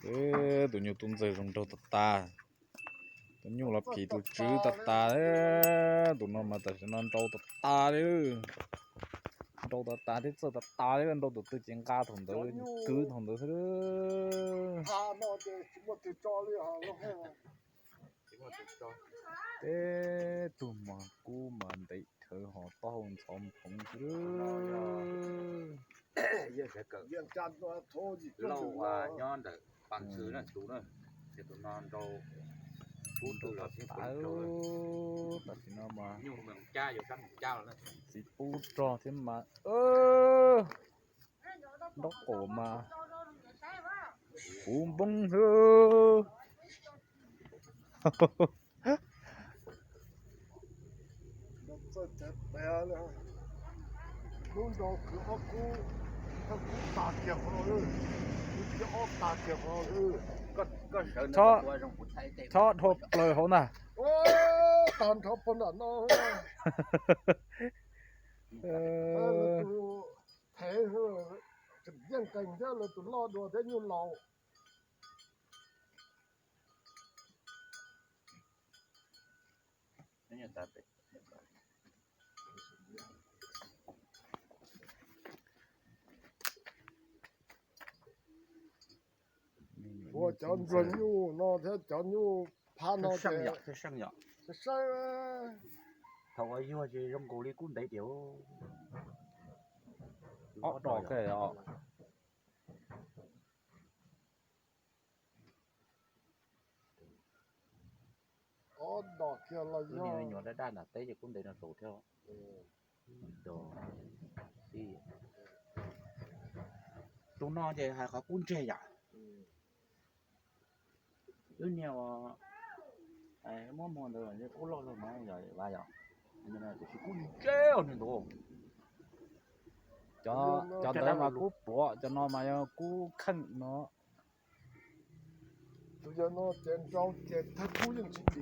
Tus nyuj tub ntxawg zoo nraug tas tas, tus nyuj los phim tus tswv tas tas. Tus no mas tam sim no nrau tas tas li, nrau tas tas thiab txawj tas tas li, nrau tus twg ces nqa thaum ntawd, kwv thaum ntawd xwb. Teb tug mas kub mas ntev dhawv ho taub hau ntxhov nphoov xwb. Lauj uas nyob ntawm Paj Ntxhw na tus na, ces tus no nrau pub rog los thiab, tam sim no mas nyuj cab yuav sab cab los na, txiv pub rog thiab mas nraub qaum mas puv npoob xwb. Chob dhau plaws hauv na. Tag nrho puag nram no. Tus thev tseem yeej qees thiab, lawv tus loj dua thiab nyuj laus. Ua cov ntsuag nyuj no thiab cov nyuj phab no ces seej yom. Thaum uas yuag ces zoo nkaus li kub ntev tiag. Ob dos kiag os. Ob dos kiag los yog nyuam daj daj nram teb ces kub ntev no saud thiab. Tus no ces hais qhov kub ntseg yom. Wb niag muab muag ntawd kub loj zog no yom, tiam sis kub ntseg os niag ntawd. Cov ntawd mas kub pluav, cov no mas yog kub kheej no. Tus yog no ces nrau ces thawj kub yeej tsis dim.